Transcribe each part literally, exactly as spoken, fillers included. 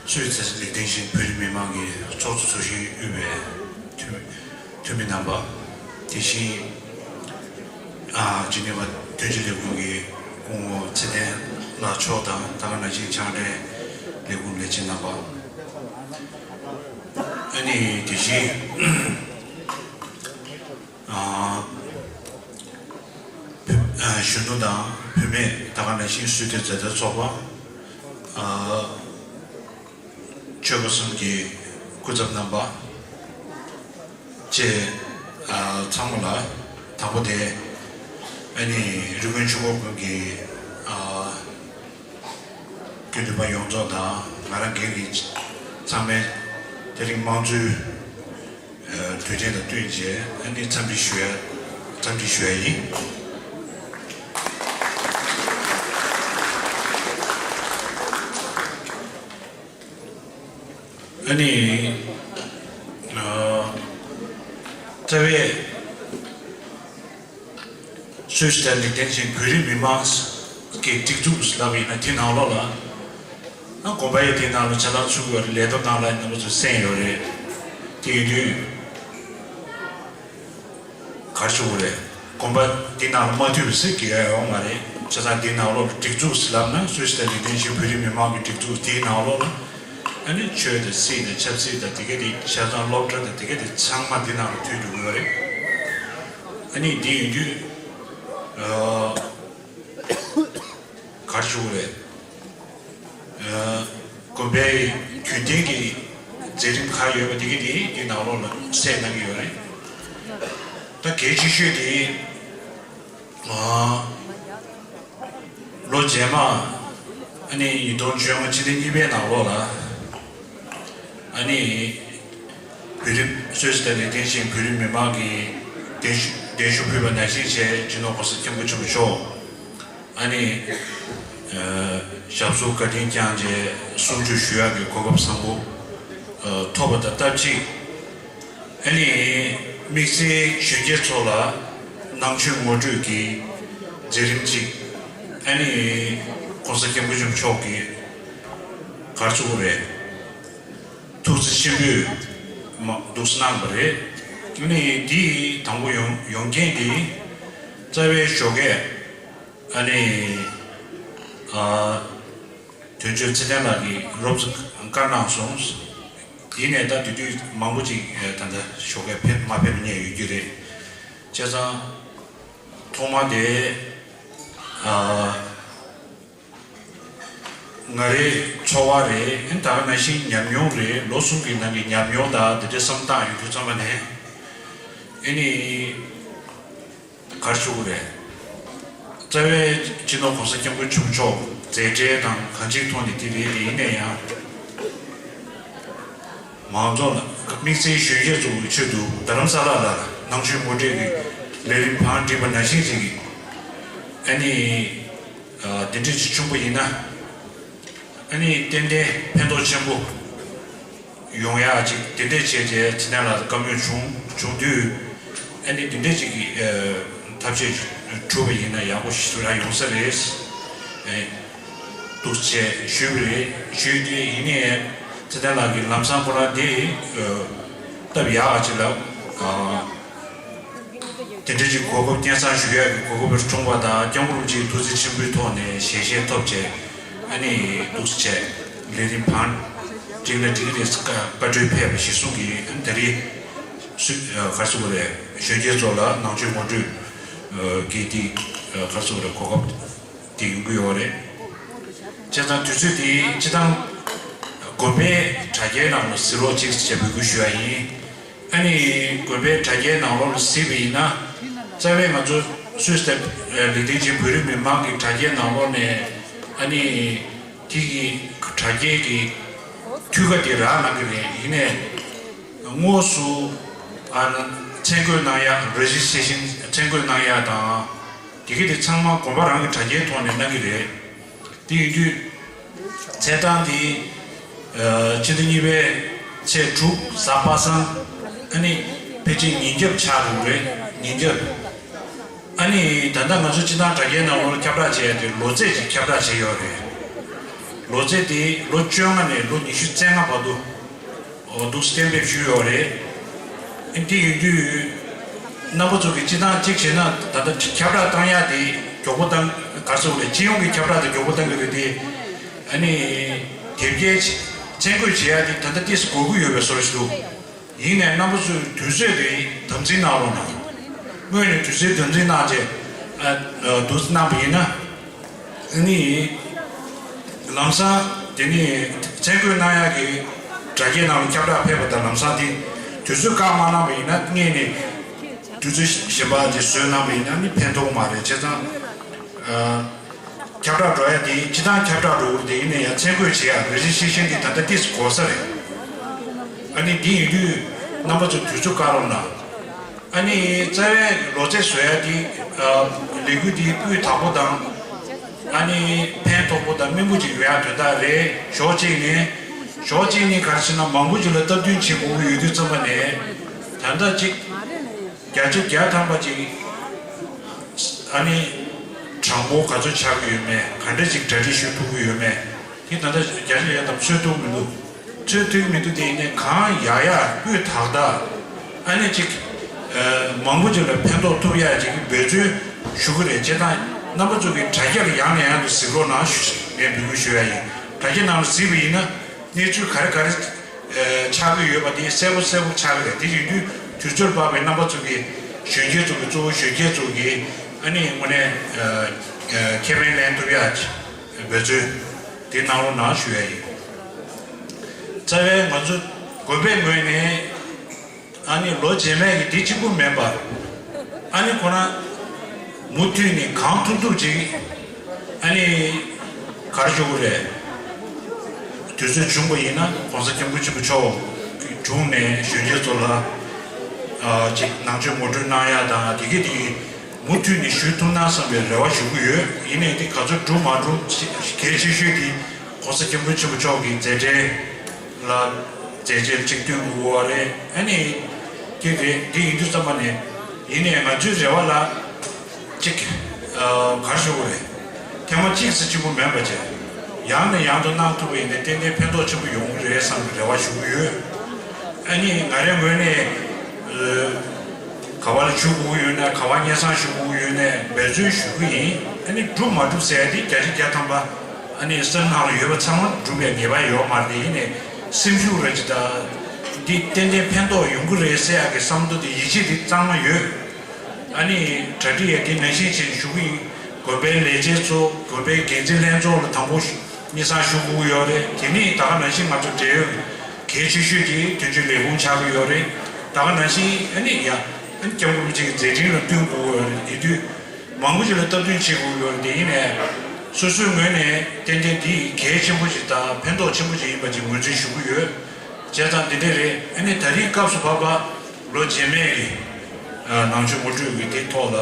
གཙོས་ཚེ་ལེགས་ལྡན་ཞིང་བོད་རིགས་མི་མང་གི་ཚོགས་གཙོ་ཚོགས་གཞོན་དབུས་པའི་འཐུས་མི་འཐུས་མི་རྣམ་པ། དེ་བཞིན་ཨ་ཇི་ནི་ཝ་དོན་གཅོད་ལས་ཁུངས་ཀྱི་སྐུ་ངོ་ཚེ་བརྟན་ལགས་མཆོག་དང་། ད་ག་ནང་བཞིན་ཕྱག་སྦྲེལ་ལས་ཁུངས་ལས་བྱེད་རྣམ་པ། ཨ་ནི་དེ་བཞིན་ཨ་བོད་ཨ་གཞོན་ནུ་དང་བུད་མེད། ད་ག་ནང་བཞིན་སུའེ་ཏེན་མཛའ་འབྲེལ་ཚོགས་པ། ཨ་ཆོལ་ཁ་གསུམ་གྱི་སྐུ་ཚབ་རྣམ་པ་བཅས། ཨ་ཚང་མ་ལ་དང་པོ་དེ་ཨ་ནི་རི་ཀོན་ཆུ་འཁོར་དགོན་གྱི་ཨ་དགེ་འདུན་པ་ཡོངས་རྫོགས་དང་། ང་རང་སྒེར་གྱི་ཚང་མས་དེ་རིང་དམངས་གཙོའི་ཨ་དུས་ཆེན་དང་བསྟུན་བྱས་ཨ་ནི་འཚམས་འདྲི་ཞུ་ཡ་འཚམས་འདྲི་ཞུ་ཡ་ཡིན། ཨ་ནི་ཨ་རྩ་བའི་སུད་སི་དང་ལེགས་ལྡན་ཅན་བོད་རིགས་མི་མང་གི་སྒྲིག་འཛུགས་ལབ་ཡིན་ན། དེ་ནང་ལོགས་ལ་ཨ་དགོན་པ་ཡི་དེ་ནང་ལ་ཆ་ཚང་ཚུད་ཡོད་རེད། ལས་དོན་ནང་ལ་རྣམ་པ་ཚོ་གསན་ཡོད་རེད། དེ་ཡིན་དུས་ག་རེ་ཞུ་དགོས་རེད། དགོན་པ་འདི་ནང་ལ་མ་ཐུག་པའི་སྲིད་ཀྱི་ཡོང་མ་རེད། བྱས་ཙང་འདི་ནང་ལོགས་ལ་སྒྲིག་འཛུགས་ལབ་ན། སུད་སི་དང་ལེགས་ལྡན་ཅན་བོད་རིགས་མི་མང་གི་སྒྲིག་འཛུགས་འདིའི་ནང་ལོགས་ལ་ཨ་ནི་ཆོས་དང་སྲིད་དང་ཆབ་སྲིད་དང་དེ་ག་དེ། ཆ་ཚང་སློབ་གྲྭ་དང་དེ་ག་དེ་ཚང་མ་འདི་ནང་ལ་ཐུག་འགྲོ་གི་ཡོད་རེད། ཨ་ནི་འདི་ཡིན་དུས་ཨ། ག་རེ་ཞུ་དགོས་རེད། ཨ་དགོན་པའི་རྒྱུན་ལྡན་གྱི་མཛད་རིམ་ཁག་ཡོད་པ་དེ་ག་དེ་འདི་ནང་ལོགས་ལ་གསལ་གནང་གི་ཡོད་རེད། ད་གལ་ཆེ་ཤོས་དེ་ཨ་ལོ་རྗེས་མ་ཨ་ནི་ཉིས་སྟོང་བཅོ་ལྔ་ཕྱི་ཟླ་གཉིས་པའི་ནང་ལོགས་ལ་ཨ་ནི་བོད་རིགས་སུད་སི་དང་ལེགས་ལྡན་ཅན་བོད་རིགས་མི་མང་གིས་གདན་ཞུ་གདན་ཞུ་ཕུལ་བ་ནང་བཞིན་བྱས། སྤྱི་ནོར་༸གོང་ས་༸སྐྱབས་མགོན་ཆེན་པོ་མཆོག་ཨ་ནི་ཨ་ཞབས་སོར་བཀའ་དྲིན་བསྐྱངས་བྱས་གསུང་ཆོས་ཞུ་ཡག་གི་གོ་སྐབས་བཟང་པོ་ཨ་ཐོབ་པ་དང་སྟབས་གཅིག་ཨ་ནི་དམིགས་བསལ་གཞོན་སྐྱེས་ཚོ་ལ་ནང་ཆོས་ངོ་སྤྲོད་ཀྱི་མཛད་རིམ་གཅིག་ཨ་ནི་༸གོང་ས་༸སྐྱབས་མགོན་ཆེན་པོ་མཆོག་གིས་ག་རེ་ཟེར་དགོས་རེད། ཐུགས་བརྩེ་ཆེན་པོས་མ་འདུག་སེ་གནང་བ་རེད། ཨ་ནི་འདི་དང་པོ་ཡོང་ཡོང་རྐྱེན་འདི་རྩ་བའི་ཞོགས་ཀས་ཨ་ནི་ཨ་དོན་གཅོད་ཚེ་བརྟན་ལགས་ཀྱིས་རོབ་ཙམ་བཀའ་གནང་སོང་། ཡིན་ནའི་ད་དེ་དུས་མང་པོ་ཅིག་ད་ལྟ་ཞོགས་ཀས་ཕེབས་མ་ཕེབས་ཉེ་ཡོད་རྒྱུ་རེད། བྱས་ཙང་ཐོག་མ་དེ་ཨ། ང་རའི་ཚོར་བ་རེད། ཨ་ནི་ད་ག་ནང་བཞིན་ཉམས་མྱོང་རེད། ལོ་གསུམ་གྱི་ནང་གི་ཉམས་མྱོང་དང་དེ་འདྲའི་བསམ་སྟངས་ཡོད་དུས་ཙམ་པ་ནས་ཨ་ནི་ག་རེ་ཞུ་དགོས་རེད། རྩ་བའི་སྤྱི་ནོར་༸གོང་ས་༸སྐྱབས་མགོན་ཆེན་པོ་མཆོག་མཛད་བྲེལ་དང་གང་ཅིའི་ཐོག་ནས་དེ་རེད་དེ། ཡིན་ན་ཡང་མང་ཚོགས་ལ་དམིགས་བསལ་གཞོན་སྐྱེས་ཚོ་གི་ཆེད་དུ་རྡ་རམ་ས་ལ་ལ་ནང་ཆོས་ངོ་སྤྲོད་ཀྱི་ལས་རིམ་བང་བསྒྲིགས་པ་ནང་བཞིན་ཞིག་གི་ཨ་ནི། དེ་འདྲ་ཅིག་བྱུང་བ་ཡིན་ན། ཨ་ནི་ཏན་ཏན་ཕན་ཐོགས་ཆེན་པོ་ཡོང་ཡག་ཅིག་དེ་འདྲ་བྱས་རྗེས་ཚེ་བརྟན་ལགས་བཀའ་མོལ་བྱུང་བྱུང་དུས། ཨ་ནི་དེ་འདྲ་ཅིག་གི་ཐབས་ཤེས་གྲུབ་པ་ཡིན་ན་ཡག་པོ་ཞིག་རང་ཡོང་ས་རེད། འདུག་བྱས་ཞུས་པ་རེད། ཞུས་དུས་ཡིན་ནའི་ཚེ་བརྟན་ལགས་ཀྱིས་ལམ་སང་ཁོ་རང་དེ་སྟབས་ཡག་ཅིག་ལ། དེ་འདྲ་ཅིག་གོ་སྐབས་སྐལ་བཟང་ཞུ་ཡག་གི་གོ་སྐབས་བྱུང་བ་དང་། སྐྱབས་མགོན་རིན་པོ་ཆེའི་ཐུགས་བརྩེ་ཆེན་པོའི་ཐོག་ནས་ཞལ་བཞེས་ཐོབ་བྱས། ཨ་ནི་འདུག་སེ་བྱས་ལས་རིམ་བང་བསྒྲིགས་ན་འགྲིག་གི་རེད། བཀའ་འཁྲོལ་ཕེབས་པ་གཞིར་བཟུང་གིས་ཨ་ནི་ད་རེས་སུ་ག་རེ་ཟེར་དགོས་རེད། གཞོན་སྐྱེས་ཚོ་ལ་ནང་ཆོས་ངོ་སྤྲོད་ཀྱི་དེ་ག་རེ་ཟེར་དགོས་རེད། གོ་སྐབས་དེ་ཡོང་གི་ཡོད་རེད། བྱས་ཙང་དུས་ཚོད་དེ་སྤྱིར་བཏང་དགོན་པའི་དྲ་རྒྱའི་ནང་ལ་གཟིགས་རོགས་གྱིས་ཞེས་འབོད་སྐུལ་ཞུ་ཡ་ཡིན། ཨ་ནི་དགོན་པའི་དྲ་རྒྱའི་ནང་ལོགས་ལ་གཟིགས་པ་ཡིན་ན། རྩ་བའི་ང་ཚོ་སུད་སི་དང་ལེགས་ལྡན་ཅན་བོད་རིགས་མི་མང་གི་དྲ་རྒྱའི་ནང་ལོགས་ནས་ཨ་ནི་དེ་གི་དྲ་རྒྱའི་གི་འཐུས་ཀ་དེ་རག་གནང་གི་རེད། ཡིན་ནའི་དངོས་སུ་ཨ་ནི་མཚན་བཀོད་གནང་ཡ། རེ་ཇི་སི་ཊེ་ཤན་མཚན་བཀོད་གནང་ཡ་དང་དེ་གི་དེ་ཚང་མ་དགོན་པ་རང་གི་དྲ་རྒྱའི་ཐོག་ནས་གནང་གི་རེད། དེ་ཡིན་དུས་ཚེས་གྲངས་དེ་ཨ་ཕྱི་ཟླ་གཉིས་པའི་ཚེས་དྲུག་གཟའ་པ་སངས། ཨ་ནི་ཕལ་ཆེར་ཉིན་རྒྱབ་ཆགས་འགྲོ་གི་རེད། ཉིན་རྒྱབ། ཨ་ནི་ད་ལྟ་ང་ཚོ་སྤྱིར་བཏང་དྲ་རྒྱའི་ནང་ལོགས་ཁྱབ་བསྒྲགས་བྱས་ཏེ་ལོ་ཚད་ཅིག་ཁྱབ་བསྒྲགས་བྱས་ཡོད་རེད། ལོ་ཚད་དེ་ལོ་བཅོ་ལྔ་ནས་ལོ་ཉི་ཤུ་རྩ་ལྔ་བར་དུ་འདུག་གཏན་འབེབས་ཞུས་ཡོད་རེད། ཨ་ནི་དེ་ཡིན་དུས་རྣམ་པ་ཚོ་གི་སྤྱི་བཏང་གཅིག་བྱས་ན་ད་ལྟ་ཁྱབ་བསྒྲགས་བཏང་ཡག་དེ་མགྱོགས་པོ་བཏང་ག་ཚོད་རེད། སྤྱི་ཡོངས་ཀྱི་ཁྱབ་བསྒྲགས་དེ་མགྱོགས་པོ་བཏང་གི་རེད་དེ། ཨ་ནི་དེབ་སྐྱེལ་མཚན་བཀོད་བྱེད་ཡག་དེ་ད་ལྟ་ཏིས་འགོར་གི་ཡོད་པའི་བཟོ་འདྲ་ཞིག་འདུག་ཡིན་ནའི་རྣམ་པ་ཚོས་དུས་ཚོད་དེ་དམ་འཛིན་གནང་རོགས་གནང་། སྔོན་ནས་དུས་ཚོད་དམ་འཛིན་གནང་རྗེས་ཨ་འདུག་གནང་པ་ཡིན་ན། ཨ་ནི་ལམ་སང་དེ་ནི་མཚན་བཀོད་གནང་ཡག་གི་དྲ་རྒྱའི་ནང་ལ་ཁྱབ་བསྒྲགས་ཕེབས་པ་དང་ལམ་སང་དེ་དུས་ཚོད་བཀག་མ་གནང་པ་ཡིན་ན་སྔོན་ནས་དུས་ཚོད་གཞན་པ་དེ་བཟོས་གནང་པ་ཡིན་ན་ནི་ཕན་ཐོགས་མ་རེད། བྱས་ཙང་ཨ། ཁྱབ་བསྒྲགས་འགྲོ་ཡ་དེ་སྤྱི་བཏང་ཁྱབ་བསྒྲགས་འགྲོ་གི་རེད་དེ། ཡིན་ན་ཡང་མཚན་བཀོད་བྱེད་ཡ་རེ་ཞིག་ཤེས་བཞིན་དེ་ད་ལྟ་ཏིས་གོ་ས་རེད། ཨ་ནི་འདི་ཡིན་དུས་རྣམ་པ་ཚོ་དུས་ཚོད་བཀག་རོགས་གནང་། ཨ་ནི་རྩ་བའི་ལོ་ཚད་བཟོ་ཡ་དེ་ལས་འགུལ་དེ་སྤུས་དག་པོ་དང་། ཨ་ནི་ཕན་ཐོགས་པོ་དང་སྨིན་པོ་ཅིག་ཡོད་ཡ་དོན་དག་རེད། ཕྱོགས་གཅིག་ནས་ཕྱོགས་གཅིག་ནས་ག་རེ་ཟེར་ན་མང་པོ་ཅིག་ལ་སྟབས་བསྟུན་བྱེད་དགོས་ཀྱི་ཡོད་དུས་ཙམ་པ་ནས་ད་ལྟ་ཅིག་བརྒྱ་ཆ་བརྒྱ་ཐམ་པ་ཅིག་ཨ་ནི་དྲང་པོ་ག་ཚོད་ཆགས་ཀྱི་ཡོད་མེད། ག་འདྲ་ཅིག་གྲ་སྒྲིག་ཞུ་ཐུབ་ཀྱི་ཡོད་མེད་དེ་ད་ལྟ་བརྒྱ་ཆ་བརྒྱ་ཐམ་པ་ཚོད་ཐུབ་མི་འདུག་ཚོད་ཐུབ་མི་འདུག་དེ་ཡིན་ནའི་གང་ཡག་ཡག་སྤུས་དག་དག་ཨ་ནི་ཅིག་མང་པོ་ཅིག་ལ་ཕན་ཐོགས་ཐུབ་ཡག་ཅིག་འབད་བརྩོན་ཞུ་གི་རེད། བྱས་ཙང་རྣམ་པ་ཚོ་གི་དྲ་རྒྱ་ལ་ཡང་ནས་ཡང་དུ་གཟིགས་རོགས་གནང་ཞུ་ངས་འབོད་སྐུལ་ཞུ་ཡ་ཡིན། དྲ་རྒྱ་ནང་ལ་གཟིགས་པ་ཡིན་ན་གནས་ཚུལ་ག་རེ་ག་རེ། ཆགས་ཀྱི་ཡོད་པ་དེ་གསལ་པོ་གསལ་པོ་ཆགས་ཀྱི་རེད། དེ་ཡིན་དུས་དུས་ཚོད་དཔག་པའི་རྣམ་པ་ཚོ་གིས་གཞོན་སྐྱེས་ཚོ་གི་གཙོ་བོ་གཞོན་སྐྱེས་ཚོ་གིས་ཨ་ནི་དངོས་གནས་ཁེ་ཕན་ལེན་ཐུབ་ཡ་འབད་བརྩོན་དེ་གནང་རོགས་གནང་ཞུ་ཡ་ཡིན། རྩ་བའི་ང་ཚོ་དགོན་པའི་ངོས་ནས་ཨ་ནི་ལོ་རྗེས་མའི་གི་དེ་གཅིག་པུ་མིན་པ་ཨ་ནི་ཁོ་ན་མུ་མཐུད་ནས་གང་ཐུབ་ཐུབ་ཅིག་ཨ་ནི་ག་རེ་ཞུ་དགོས་རེད། དུས་ཚོད་བྱུང་བ་ཡིན་ན་༸གོང་ས་༸སྐྱབས་མགོན་ཆེན་པོ་མཆོག་གི་དྲུང་ནས་གཞོན་སྐྱེས་ཚོ་ལ་ཨ་ཅིག་ནང་ཆོས་ངོ་སྤྲོད་གནང་ཡ་དང་དེ་གི་དེ་གི་མུ་མཐུད་ནས་ཞུ་ཐུབ་ན་བསམ་པའི་རེ་བ་ཞུ་གི་ཡོད། ཡིན་ནའི་དེ་ག་ཚོད་འགྲུབ་མ་འགྲུབ་གལ་ཆེ་ཤོས་དེ་༸གོང་ས་༸སྐྱབས་མགོན་ཆེན་པོ་མཆོག་གི་མཛད་འཕྲིན་ལ་མཛད་རྗེས་གཅིག་སྟོན་དགོས་པ་རེད། ཨ་ནི་དེ་རེད། དེ་ཡིན་དུས་ཙམ་པ་ནས་ཡིན་ནའི་ང་ཚོའི་རེ་བ་ལ། གཅིག་ཨ། ག་རེ་ཞུ་དགོས་རེད། ཐེངས་མ་གཅིག་ཙམ་གཅིག་པུ་མིན་པ་བྱས། ཡང་ནས་ཡང་དུ་གནང་ཐུབ་པ་ཡིན་ན་ཏན་ཏན་ཕན་ཐོགས་ཆེན་པོ་ཡོང་གི་རེད་བསམ་པའི་རེ་བ་ཞུ་གི་ཡོད། ཨ་ནི་ང་རའི་ངོས་ནས་ཨ། ག་བ་ལ་ཞུ་དགོས་ཀྱི་ཡོད་ན་ག་བ་སྙན་སེང་ཞུ་དགོས་ཀྱི་ཡོད་ན་འབད་བརྩོན་ཞུ་གི་ཡིན། ཨ་ནི་འགྲུབ་མ་འགྲུབ་ཟེར་ཡ་དེ་བརྒྱ་ཆ་བརྒྱ་ཐམ་པ་ཨ་ནི་སེམས་ནང་ལ་ཡོད་པ་ཚང་མ་འགྲུབ་པའི་ངེས་པ་ཡོད་མ་རེད། ཡིན་ནའི་སེམས་ཤུགས་རེ་ཅིག་དང་འདི་ཏན་ཏན་ཕན་ཐོགས་ཡོང་གི་རེད་ཟེར་ཡ་གི་བསམ་བློ་དེ་ཡིད་ཆེས་དེ་གཙང་མ་ཡོད། ཨ་ནི་གྲ་སྒྲིག་ཡ་དེ་ནང་བཞིན་བྱས་ནས་ཞུ་གི་ཡིན། དགོན་པའི་ལས་བྱེད་ཚོ་དགོན་པའི་འགན་འཛིན་ལྷན་ཚོགས་ལ་དང་པོ་སྙན་སེང་ཞུ་དགོས་ཡོད་རེད། དེ་ནས་ད་ག་ནང་བཞིན་ང་ཚོ་འབྲེལ་ཡོད་གལ་ཆེ་ཤོས་ཀྱི་དོན་གཅོད་ལས་ཁུངས་ཆགས་ཀྱི་ཡོད་རེད། ད་ག་ནང་བཞིན་ཨ་ནི་ཡ་ཨ་ནི་སྐྱབས་མགོན་རིན་པོ་ཆེ་གི་མཛད་འཕྲིན་ལ་བསྟུན་དགོས་ཡོད་རེད། དེ་དུས་མང་པོ་ཞིག་ལ་སྟབས་བསྟུན་བྱེད་དགོས་ཡོད་རེད། དེ་ཡིན་ནའི་སོ་སོའི་ངོས་ནས་ཏན་ཏན་འདི་གལ་ཆེན་པོ་ཞིག་དང་ཕན་ཐོགས་ཆེན་པོ་ཞིག་ཡིན་པ་ཅིག་ངོས་འཛིན་ཞུ་གི་ཡོད། བྱས་ཙང་འདི་འདྲ་རེད། ཨ་ནི་ད་རེས་སྐབས་སུ་བབ་པ་ལོ་རྗེས་མའི་གི་ནང་ཆོས་ངོ་སྤྲོད་ཀྱི་དེ་ཐོག་ལ་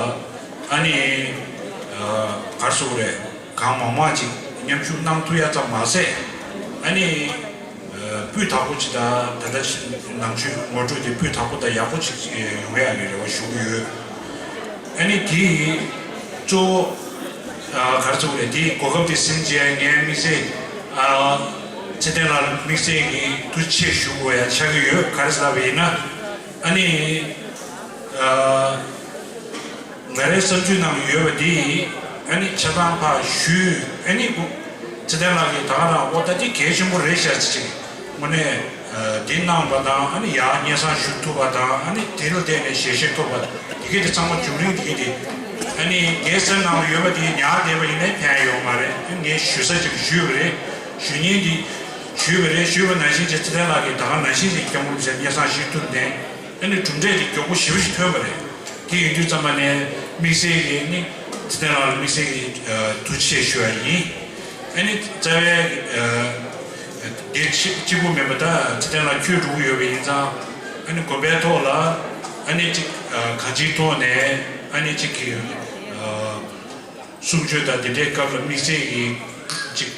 ཨ་ནི་ག་རེ་ཟེར་དགོས་རེད། གང་མང་མང་ཅིག་མཉམ་ཞུགས་གནང་ཐུབ་ཡ་ཙམ་མ་ཟད་ཨ་ནི་སྤུས་དག་པོ་ཅིག་དང་ད་ལྟ་ནང་ཆོས་ངོ་སྤྲོད་དེ་སྤུས་དག་པོ་དང་ཡག་པོ་ཅིག་ཡོང་ཡ་གི་རེ་བ་ཞུ་གི་ཡོད། ཨ་ནི་དེ་གཙོ་བོ་ག་རེ་ཟེར་དགོས་རེད། དེའི་གོ་སྐབས་དེ་ཟིན་རྗེས་ངའི་དམིགས་བསལ་ཚེ་བརྟན་ལགས་ལ་དམིགས་བསལ་གྱི་ཐུགས་རྗེ་ཆེ་ཞུ་དགོས་ཡ་ཆགས་ཀྱི་ཡོད། ག་རེ་ཟེར་ལབ་པ་ཡིན་ན་ཨ་ནི་ང་རའི་བསམ་ཚུལ་ནང་ཡོད་པ་དེ་ཨ་ནི་ཆ་ཚང་ཕར་ཞུས། ཨ་ནི་ཚེ་བརྟན་ལགས་ཀྱིས་ད་ག་རང་ཨོ་ད་དེ་གལ་ཆེན་པོ་རེད་ཤག་ཅེས་དངོས་གནས། དེ་གནང་བ་དང་ཨ་ནི་ཡར་སྙན་སེང་ཞུ་ཐུབ་པ་དང་ཨ་ནི་དེ་ལ་བརྟེན་ནས་ཞལ་བཞེས་ཐོབ་པ་དེ་གས་དེ་ཚང་མ་བྱུང་རིང་དེ་གས་དེ་ཨ་ནི་ངའི་སེམས་ནང་ལ་ཡོད་པ་དེ་ཉར་བསྡད་པ་ཡིན་ནའི་ཕན་ཡོད་མ་རེད། ཨ་ངས་ཞུ་ས་ཅིག་ཞུས་པ་རེད། ཞུ་སྙིང་དེ་ཞུས་པ་རེད། ཞུས་པ་ནང་བཞིན་བྱས་ཚེ་བརྟན་ལགས་ཀྱིས་ད་ག་ནང་བཞིན་ཅིག་སྐྱབས་མགོན་རིན་པོ་ཆེ་སྙན་སེང་ཞུས་ཐུབ་ནས་ཨ་ནི་གྲུབ་འབྲས་དེ་མགྱོགས་པོ་ཞེ་པོ་ཞིག་ཐོན་པ་རེད། དེ་ཡིན་དུས་ཙམ་པ་ནས་དམིགས་བསལ་གྱི་ནི་ཚེ་བརྟན་ལགས་ལ་དམིགས་བསལ་གྱི་ཐུགས་རྗེ་ཆེ་ཞུ་བ་ཡིན། ཨ་ནི་རྩ་བའི་འདིར་གཅིག་པུ་མིན་པ་ད་ཚེ་བརྟན་ལགས་ཁྱོད་འགྲོ་གི་ཡོད་པ་ཡིན་ཙང་ཨ་ནི་དགོན་པའི་ཐོག་ལ་ཨ་ནི་གཅིག་གང་ཅིའི་ཐོག་ནས་ཨ་ནི་གཅིག་གི་གསུང་ཆོས་དང་དེ་འདྲའི་སྐབས་ལ་དམིགས་བསལ་གྱི་གཅིག་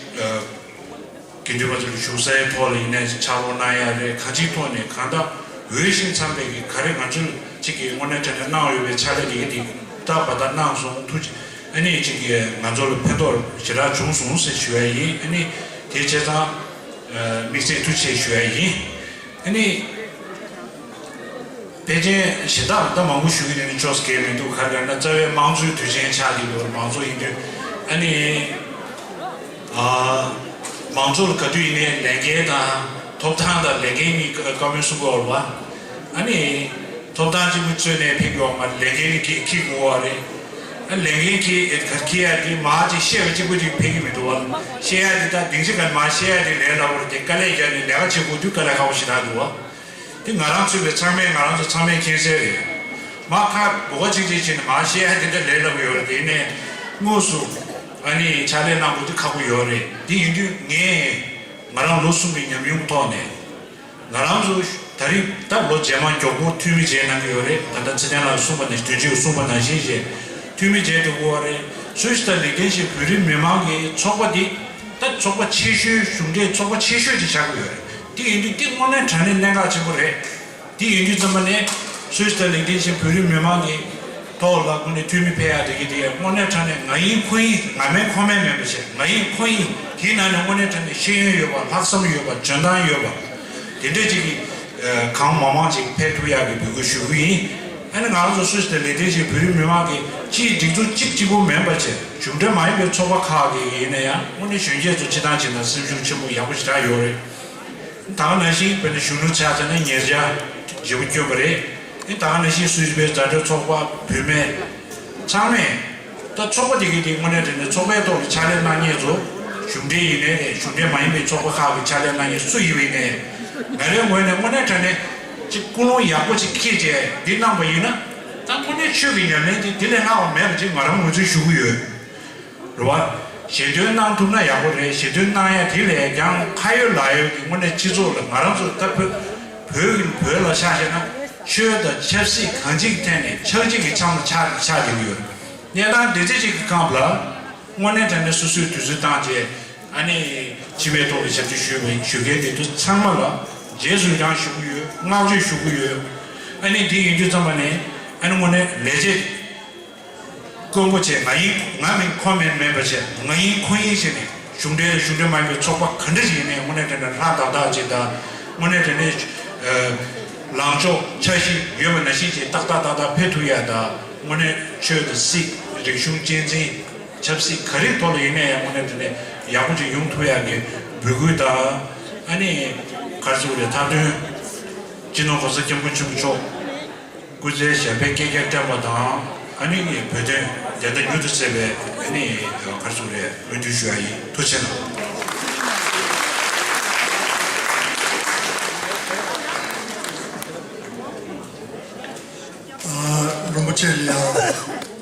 དགེ་འདུན་པ་ཚོ་ལ་བཞུགས་སའི་ཐོག་ལ་ཡིན་ནའི་ཕྱག་རོགས་གནང་ཡ་རེད། གང་ཅིའི་ཐོག་ནས་གང་ལྟར་འོས་ཤིང་འཚམས་པའི་གི་ག་རེ་ང་ཚོས་གཅིག་གི་དངོས་གནས་དྲང་གནས་གནང་ཡོད་པའི་ཕྱག་ལས་དེ་གི་དེ་ད་བར་ད་གནང་སོང་། ཐུགས་རྗེ། ཨ་ནི་གཅིག་གི་ང་ཚོ་ལ་ཕན་ཐོགས་ཞེ་དྲག་བྱུང་སོང་ཟེར་ཞུ་ཡ་ཡིན། ཨ་ནི་ དེ་བྱས་ཙང་དམིགས་བསལ་ཐུགས་རྗེ་ཆེ་ཞུ་ཡ་ཡིན། ཨ་ནི། ཕལ་ཆེར་གཞན་དག་ད་མང་པོ་ཞུ་གི་ཡོད་ནི་ཅོག་ཙེ་གས་མི་འདུག་ག་རེ་ན་རྩ་བའི་དམངས་གཙོའི་དུས་ཆེན་ཆགས་ཀྱི་ཡོད་རེད། མང་གཙོ་ཡིན་དུས་ཨ་ནི། ཨ། མང་གཙོ་ལ་ག་དུས་ཡིན་ནའི་ལས་འགན་དང་ཐོབ་ཐང་དང་ལས་འགན་གཉིས་ཀ་བཀའ་མོལ་གསུང་གི་ཡོད་རེད་པ། ཨ་ནི། ཐོབ་ཐང་གཅིག་པུ་རྩོད་ནས་ཕེབས་ཀྱི་ཡོད་མ་རེད། ལས་འགན་ནི་འཁྱེར་འཁྱེར་དགོས་པ་རེད། ཨ་ལས་འགན་འཁྱེར་ཨེ་ག་འཁྱེར་ཡ་དེ་མར་ཅིག་བཤད་པ་གཅིག་པུ་ཅིག་ཕེབས་ཀྱི་མི་འདུག་བ། བཤད་ཡ་དེ་ད་སྡིངས་ཆ་ག་ནས་མར་བཤད་ཡ་དེ་ལས་སླ་པོ་རེད་དེ། དཀའ་ལས་རྒྱག་ནས་ལས་ཀ་བྱེད་དགོས་དུས་དཀའ་ལས་ཁག་པོ་ཞེ་དྲག་འདུག་བ། དེ་ང་རང་ཚོ་བས་ཚང་མས་ང་རང་ཚོ་ཚང་མས་མཁྱེན་གསལ་རེད། མར་ཁ་སྦུག་པ་གཅིག་གཅིག་བྱས་ནས་མར་བཤད་ཡ་དེ་འདྲ་ལས་སླ་པོ་ཡོད་རེད། དེ་ནས་དངོས་སུ་ཨ་ནི་ཕྱག་ལས་གནང་དགོས་དུས་ཁག་པོ་ཡོད་རེད། དེ་ཡིན་དུས་ངས་ང་རང་ལོ་གསུམ་གྱི་ཉམས་མྱོང་ཐོག་ནས། ང་རང་ཚོ་ད་རེས་ད་ལོ་རྗེས་མ་མགྱོགས་པོ་འཐུས་མི་བྱས་གནང་གི་ཡོད་རེད། ད་ལྟ་ཚེ་བརྟན་ལགས་གསུངས་པ་ནང་བཞིན། དོན་གཅོད་གསུངས་པ་ནང་བཞིན་བྱས་འཐུས་མི་བྱས་འགྲོ་དགོས་པ་རེད། སུད་སི་དང་ལིག་ཏེན་ཤིན་བོད་རིགས་མི་མང་གི་ཚོགས་པ་འདི་ད་ཚོགས་པ་ཆེ་ཤོས། གཞུང་འབྲེལ་ཚོགས་པ་ཆེ་ཤོས་ཅིག་ཆགས་ཀྱི་ཡོད་རེད། དེ་ཡིན་དུས་འདི་དངོས་གནས་དྲང་གནས་གནད་འགག་ཆེན་པོ་རེད། དེ་ཡིན་དུས་ཙམ་པ་ནས་སུད་སི་དང་ལིག་ཏེན་ཤིན་བོད་རིགས་མི་མང་གི་ཐོག་ལ་དངོས་གནས་འཐུས་མི་ཕེབས་ཡག་དེ་གི་དེ་དངོས་གནས་དྲང་གནས་ང་ཡིན་ཁོ་ཡིན། ང་མིན་ཁོ་མིན་མིན་པ་བྱས། ང་ཡིན་ཁོ་ཡིན། དེའི་ནང་ནས་དངོས་གནས་དྲང་གནས་ཤེས་ཡོན་ཡོད་པ། ལྷག་བསམ་ཡོད་པ། འཇོན་ཐང་ཡོད་པ། དེ་འདྲས་ཅིག་གི་གང་མང་མང་ཅིག་ཕེབས་ཐུབ་ཡག་གི་འབོད་སྐུལ་ཞུ་གི་ཡིན། ཨ་ནི་ང་རང་ཚོ་སུད་སི་དང་ལིག་ཏེན་ཤིན་བོད་རིགས་མི་མང་གི་སྤྱིའི་སྒྲིག་འཛུགས་གཅིག་གཅིག་པུ་མིན་པ་བྱས། གཞུང་འབྲེལ་མ་ཡིན་པའི་ཚོགས་པ་ཁག་གི་ཡིན་ན་ཡང་དངོས་གནས་གཞོན་སྐྱེས་ཚོ་སྤྱི་བཏང་བྱས་ན་སེམས་ཤུགས་ཆེན་པོ་ཡག་པོ་ཞེ་དྲག་ཡོད་རེད། ད་ག་ནང་བཞིན་དཔེར་ན་གཞོན་ནུ་ཆ་བཞག་ན་ཉེ་ཆར་བརྗེ་པོ་བསྐྱོན་པ་རེད། ཨེ་ད་ག་ནང་བཞིན་སུད་སི་པའི་མཛའ་འབྲེལ་ཚོགས་པ། བུད་མེད་ཚང་མས་ད་ཚོགས་པ་དེ་གའི་དེ་དངོས་གནས་དྲང་གནས་ཚོགས་པའི་ཐོག་ལ་ཕྱག་ལས་གནང་མཁན་ཚོ། གཞུང་འབྲེལ་ཡིན་ནའི་རེད། གཞུང་འབྲེལ་མ་ཡིན་པའི་ཚོགས་པ་ཁག་གི་ཕྱག་ལས་གནང་མཁན་སུ་ཡིན་པ་ཡིན་ནའི། ང་རའི་ངོས་ནས་དངོས་གནས་དྲང་གནས་ཅིག་ཀུན་སློང་ཡག་པོ་ཅིག་འཁྱེར་བྱས་འདི་གནང་པ་ཡིན་ན། ད་དངོས་གནས་ཆོས་ཀྱི་ཉམས་ལེན་དེ་དེ་ལས་ལྷག་པ་མེད་པ་ཅིག་ང་རང་ངོས་འཛིན་ཞུ་གི་ཡོད། རེད་བ། ཞལ་འདོན་གནང་ཐུབ་ན་ཡག་པོ་རེད། ཞལ་འདོན་གནང་ཡ་དེ་ལས་ཀྱང་ཁ་ཡོད་ལག་ཡོད་ཀྱི་དངོས་གནས་སྤྱི་ཚོགས་ལ་ང་རང་ཚོ་ད་བོད་བོད་ཀྱི་བོད་ལ་ཆ་བཞག་ན་ཆོས་དང་ཆབ་སྲིད་གང་ཅིའི་ཐད་ནས་ཆགས་འཇིག་གི་ཆ་ལ་ཆགས་ཆགས་བསྡད་ཀྱི་ཡོད། གནས་སྟངས་དེ་འདྲ་ཅིག་གི་སྐབས་ལ་དངོས་གནས་དྲང་གནས་སོ་སོས་དུས་ཚོད་བཏང་རྗེས་ཨ་ནི་སྤྱི་པའི་ཐོག་ལ་ཞབས་ཕྱི་ཞུས་པའི་ཞུ་མཁན་དེ་ཚོ་ཚང་མ་ལ་རྗེས་སུ་ཡང་ཞུ་གི་ཡོད། བསྔགས་བརྗོད་ཞུ་གི་ཡོད། ཨ་ནི་དེ་ཡིན་དུས་ཙམ་པ་ནས་ཨ་ནི་དངོས་གནས་ལས་བྱེད། དཀོན་པོ་བྱས། ང་ཡིན་ང་མིན་ཁོ་མིན་མིན་པ་བྱས། ང་ཡིན་ཁོ་ཡིན་ཟེར་ནས་གཞུང་འབྲེལ་གཞུང་འབྲེལ་མ་ཡིན་པའི་ཚོགས་པ་ག་འདྲ་ཞིག་ཡིན་ནའི་དངོས་གནས་དྲང་གནས་ལྷ་ཏག་ཏག་ཅིག་དང་། དངོས་གནས་དྲང་གནས་ལངས་ཕྱོགས་འཆར་གཞི་ཡོད་པ་ནང་བཞིན་ཅིག་ཏག་ཏག་ཏག་ཏག་ཕེབས་ཐུབ་ཡ་དང་། དངོས་གནས་ཆོས་དང་སྲིད། རིག་གཞུང་གཅེས་འཛིན། ཆབ་སྲིད་ག་རེའི་ཐོག་ལ་ཡིན་ནའི་ཡང་དངོས་གནས་དྲང་གནས་ཡག་པོ་ཅིག་ཡོང་ཐུབ་ཡ་གི་འབོད་སྐུལ་དང་། ཨ་ནི་ག་རེ་ཟེར་དགོས་རེད། མཐའ་དོན་སྤྱི་ནོར་གོང་ས་སྐྱབས་མགོན་ཆེན་པོ་མཆོག་སྐུ་ཚེ་ཞབས་པད་བསྐལ་བརྒྱར་བརྟན་པ་དང་། ཨ་ནི་བོད་དོན་བདེན་མཐའ་མྱུར་དུ་གསལ་བའི་ཨ་ནི་ག་རེ་ཟེར་དགོས་རེད། སྨོན་འདུན་ཞུ་ཡ་ཡིན། ཐུགས་རྗེ་གནང་། ཨ། རིན་པོ་ཆེ་ལ་ཡང་